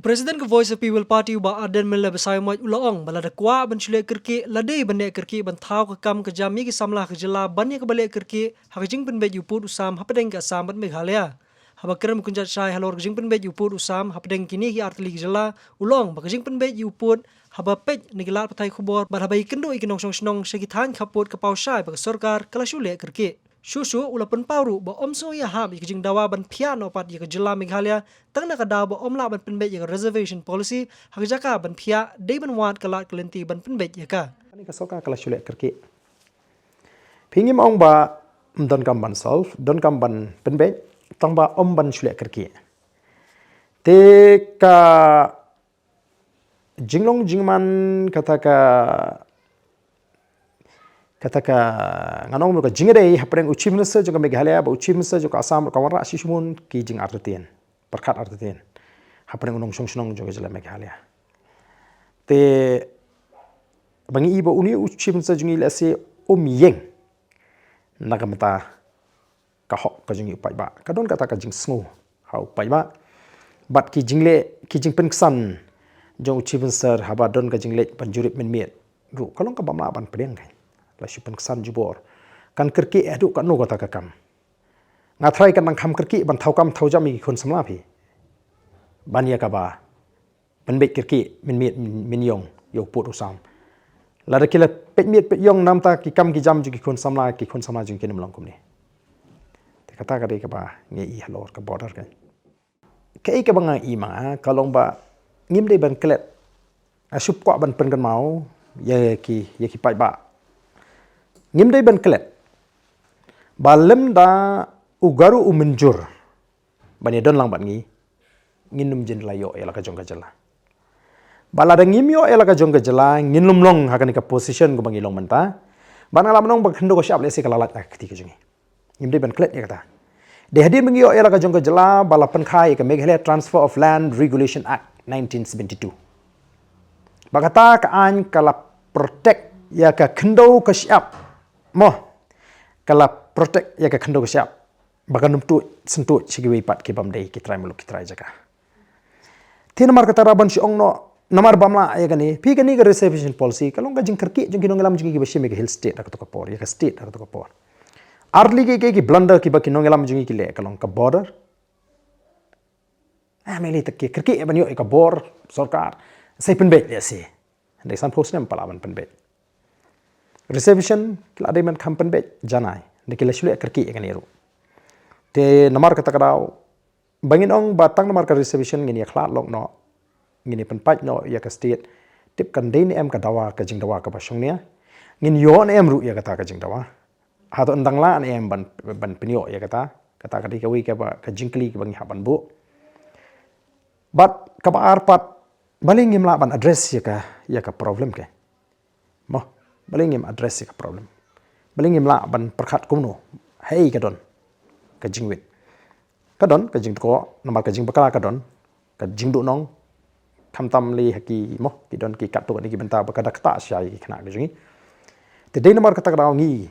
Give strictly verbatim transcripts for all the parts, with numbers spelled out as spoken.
President ka Voice of People Party u Bah Ardent Miller Basaiawmoit u la ong ba lada kwah ban shu leh kyrkieh, la dei ban leh kyrkieh ban thaw ka kam ka jam ïa ki samla ka jylla ban ïa kaba leh kyrkieh ha ka jingpynbeit ïa u pud u sam hapdeng ka Assam bad Meghalaya. Haba kren ba kynjat shai halor ka jingpynbeit ïa u pud u sam hapdeng kine ki artylli ki jylla, u la ong ba ka jingpynbeit ïa u pud haba peit na ki lad pathai khubor bad haba ïakynduh ïa ki nongshong shnong sha ki thaiñ khappud ka paw shai ba ka sorkar ka la shu leh kyrkieh. Shuh shuh u la pynpaw ruh ba ym sngew ïahap ïa ka jingdawa ban phiah noh pat ïa ka jylla Meghalaya tang na ka daw ba ym lah ban pynbeit ïa ka reservation policy, ha ka jaka ban phiah dei ban wad ka lad ka lynti ban pynbeit ïa ka. Kane ka sorkar ka la shu leh kyrkieh. Phi ngim ong ba ym donkam ban solve, donkam ban pynbeit, tang ba ym ban shu leh kyrkieh. Te ka jinglong jingman kata ka, kata ka, ngan ong ka jingïadei hapdeng u Chief Minister jong ka Meghalaya bad u Chief Minister jong ka Assam ka wanrah shisha mut ki jingartatien, pyrkhat artatien hapdeng u nongshong shnong jong ka jylla Meghalaya. Te ba ngi i ba une u Chief Minister jong ngi lehse um ïeng na ka bynta ka hok ka jong u paidbah. Ka don kata ka jingsngew ha u paidbah. Bad ki jingleh, ki jingpynksan jong u Chief Minister haba don ka jingleh ban jurip mynmiet ruh ka long kaba ym lah ban pdiang. Ka la shu pynksan jubor. Kan kyrkieh haduh katno kata ka kam. Nga tharai kan nang kham kyrkieh ban thaw kam thaw jam ïa ki khun samla phi. Ban ïa kaba pynbeit kyrkieh mynmiet mynïong ïa u pud u sam. Lada ki la peit miet peit ïong namar ki kam ki jam jong ki khun samla, ki khun samla jong ki ym long kumne. Te kata ka dei kaba ngi i halor ka border ka. Kaei kaba nga i ma nga ka long ba ngim dei ban klet. Nga shu kwah ban pynkynmaw ïa ki, ïa ki paidbah. Ngim dei ban klet ba lymda u Garo u mynjur ban ïadon lang bad ngi, ngin ym jin la ïoh ïa la ka jong ka jylla. Ba lada ngim ïoh ïa la ka jong ka jylla, ngin ym long ha kane ka position kaba ngi long mynta. Ba nga lah ban ong ba ka khyndew ka shyiap lehse ka la lait na ka kti ka jong ngi. Ngim dei ban klet ïa kata. Dei hadien ba ngi ïoh ïa la ka jong ka jylla ba la pynkha ïa ka Meghalaya Transfer of Land Regulation Act nineteen seventy-two. Ba kata ka aiñ ka la protect ïa ka khyndew ka shyiap. Mo, ka la protect ïa ka khyndew ka shyiap. Ba kan ym tuid, sngewtuid sha kiwei pat ki bym dei ki trai muluk ki trai jaka. Te namar kata ruh ban shu ong noh, namar bym lah ïa kane, phi kane ka reservation policy, ka long ka jingkyrkieh jong ki nongïalam jong ngi kiba shim ïa ka hill state ha kato ka por, ïa ka state ha kato ka por. Ar tylli ki, ki, ki blunder kiba ki nongïalam jong ngi ki leh, ka long ka border. Ah, mynta ki kyrkieh ban ïoh ïa ka bor sorkar. Sa pynbeit lehse. Hynrei sanphew snem pala ban pynbeit. Reservation, ki la dei ban kham pynbeit, janai. Hynrei ki la shu leh kyrkieh ïa kane ruh. Te namar kata ka daw, ba ngin ong ba tang namar ka reservation ngin ïa khlad lok noh, ngin ïa pynpait noh ïa ka state, tip kan dei ne em ka dawa, ka jingdawa kaba shongnia, ngin ïoh ne em ruh ïa kata ka jingdawa. Hato yn dang lah ne em ban, ban pynïoh ïa kata, kata ka dei kawei kaba, ka jingkylli kaba ngi hap ban buh. Bad kaba ar pat, balei ngim lah ban address ïa ka, ïa ka problem ka. Mo, balei ngim address ïa ka problem. Balei ngim lah ban pyrkhat kumno, hei ka don ka jingwit. Ka don ka jingtkoh, namar ka jingbakla ka don, ka jingduhnong, khamtam lei ha ki mo, ki don ki katto katne ki bynta ba ka da ktah shai ïa ki khynnah ka jong ngi. Te dei namar kata ka daw ngi,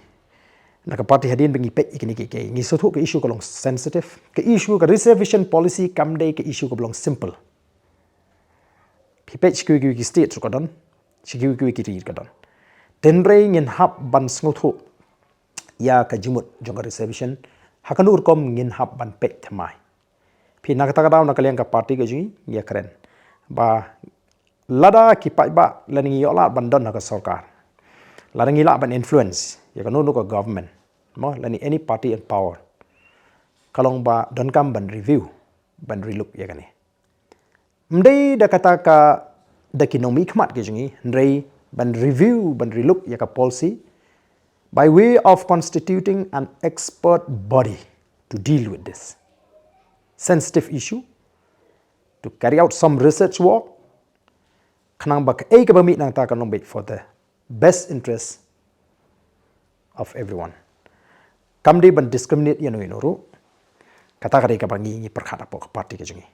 na ka party hadien ba ngi peit ïa kine ki, ki, ngi sngewthuh ka issue ka long sensitive, ka issue ka reservation policy kam dei ka issue kaba long simple. Phi peit sha kiwei kiwei ki state ruh ka don, sha kiwei kiwei ki ri ruh ka don. Te hynrei ngin hap ban sngewthuh ïa ka jingmut jong ka reservation, ha kano rukom ngin hap ban peit thymmai. Phi na kata ka daw na ka liang ka party ka jong ngi, ngi ïa kren. Ba lada ki paidbah, lada ngi ïoh lad ban don ha ka sorkar. Lada ngi lah ban influence ïa kano kano ka government. Mo, lane any party in power. Ka long ba donkam ban review, ban relook ïa kane. Ym dei da kata ka, da ki nongmihkhmat ki jong ngi, hynrei ban review, ban relook ïa ka policy, by way of constituting an expert body to deal with this sensitive issue, to carry out some research work, khnang ba kaei kaba mih nangta kan long beit for the best interest of everyone. Kam dei ban discriminate ïano ïano ruh. Kata ka dei kaba ngi ngi pyrkhat hapoh ka party ka jong ngi.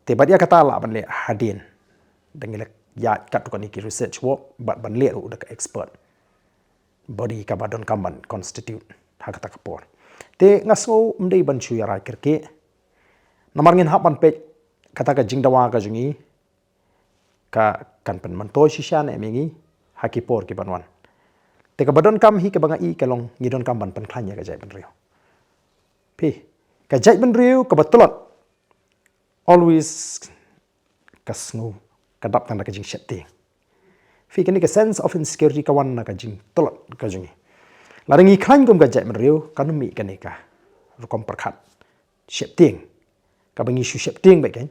Te bad ïa kata lah ban leh hadien. Da ngi la ïaid katto katne ki research work bad ban leh ruh da ka expert body kaba donkam ban constitute ha kata ka por. Te nga sngew ym dei ban shu ïa rai kyrkieh. Namar ngin hap ban peit kata ka jingdawa ka jong ngi. ka kan pynmyntoi shisha ne em ïa ngi ha ki por ki ban wan. Te kaba donkam hi kaba nga i ka long ngi donkam ban pynkhlaiñ ïa ka jaitbynriew. Phi, ka jaitbynriew kaba tlot always ka sngew ka dap tang da ka jingsheptieng. Phi, kane ka sense of insecurity ka wan na ka jingtlot ka jong ngi. Lada ngi khlaiñ kum ka jaitbynriew kan ym mih kane ka rukom pyrkhat sheptieng, kaba ngi shu sheptieng beit kein.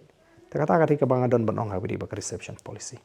Te kata ka dei kaba nga don ban ong ha kaba ïadei bad ka reservation policy.